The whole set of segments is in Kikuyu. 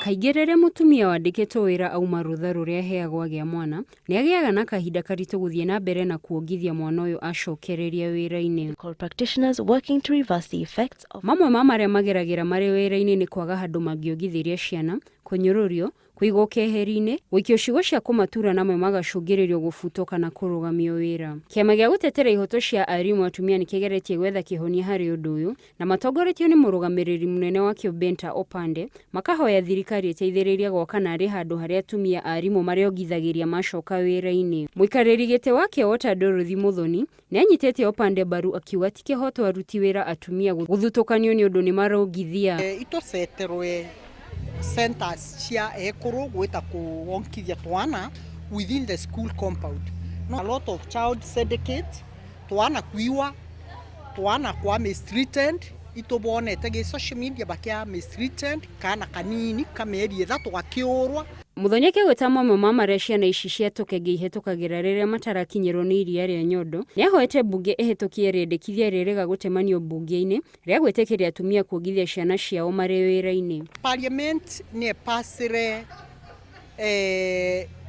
Kaingĩ rĩrĩa mũtumia wandĩkĩtwo wĩra auma rũtha rũrĩa aheagwo agĩa mwana, nĩ agĩaga na kahinda karitũ gũthiĩ na mbere na kuongithia mwana ũyũ acokereria wĩra-inĩ. Called practitioners working to reverse the effects of Mamwe ma marĩa mageragĩra marĩ wĩra-inĩ nĩ kwaga handũ mangĩongithĩria ciana, kũnyũrũrio, kũigwo keheri-inĩ, gũikio ciugo cia kũmatura na amwe magacũngĩrĩrio gũbutwo kana kũrũgamio wĩra. Kĩama gĩa gũtetera ihoto cia arimũ atumia nĩ kĩgeretie gwetha kĩhonia harĩ ũndũ ũyũ, na matongoretio nĩ mũrũgamĩrĩri mũnene wakĩo Benta Opande, makahoya thirikari ĩteithĩrĩrie gwaka narĩ handũ harĩa atumia arimũ marĩongithagĩria macoka wĩra-inĩ. Mũikarĩri gĩtĩ wa KEWOTA Dorothy Muthoni nĩ anyitĩte Opande mbaru akiuga ti kĩhoto aruti wĩra atumia gũthutũkanio nĩ ũndũ nĩ marongithia. Itũceterwe centers cia ekũrũ gwĩta kuonkithia twana within the school compound. No, a lot of child syndicate twana kuiwa twana kwa mistreated itubonete gi social media bakia mistreated kana kanini kameri ithatu gakiurwa. Muthoni akĩgweta mamwe ma marĩa ciana ici cia tũkenge ihĩtũkagĩra rĩrĩa matarakinyĩrwo nĩ iria rĩa nyondo, nĩ ahoete mbunge ĩhĩtũkie rĩendekithia rĩrĩga gũtemanio mbunge-inĩ rĩa gwĩtĩkĩria atumia kuongithia ciana ciao marĩ wĩra-inĩ. Parliament nĩ ĩpacire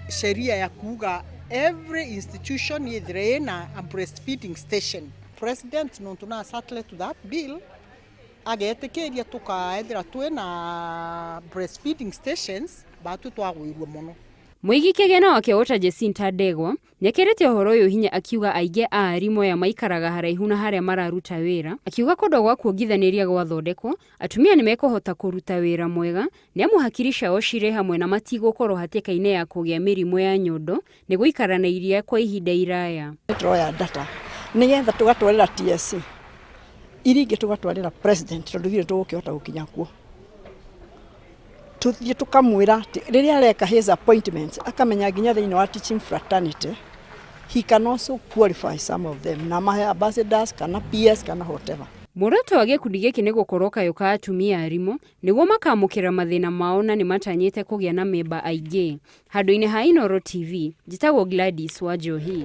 sheria ya kuga every institution yithire ina a breastfeeding station. President nontu na settle to that bill agetĩkĩria tukaethira twina breastfeeding stations batu twagwirwo muno. Mũigi kĩgĩna wa KEWOTA Jacinta Ndegwa nĩekĩrĩte ũhoro ũyũ hinya akiuga aingĩ a arimũ aya maikaraga haraihu na harĩa mararuta wĩra, akiuga kũndũ gwa kuongithanĩria gwathondekwo atumia nĩ mekũhota kũruta wĩra mwega nĩamu hakiri ciao cirĩ hamwe na matigũkorwo hatĩka-inĩ ya kũgĩa mĩrimũ ya nyondo nĩ gũikara na iria kwa ihinda iraya. Tũroya data nĩgetha tũgatwarĩra TSC iria ingĩ tũgatwarĩra president tondũ ithuĩ tũgũkĩhota gũkinya kuo. Tũthiĩ tũkamwĩra atĩ rĩrĩa areka his appointments akamenya nginya thĩinĩ wa teaching fraternity he can also qualify some of them na mahe ambassadors kana PS kana whatever. Muoroto wa gĩkundi gĩkĩ nĩ gũkorwo kayũ ka atumia arimũ nĩguo makamũkĩra mathĩna mao na nĩ matanyĩte kũgĩa na memba aingĩ. Handũ-inĩ ha Inooro TV, njĩtagwo Gladys Wanjohi.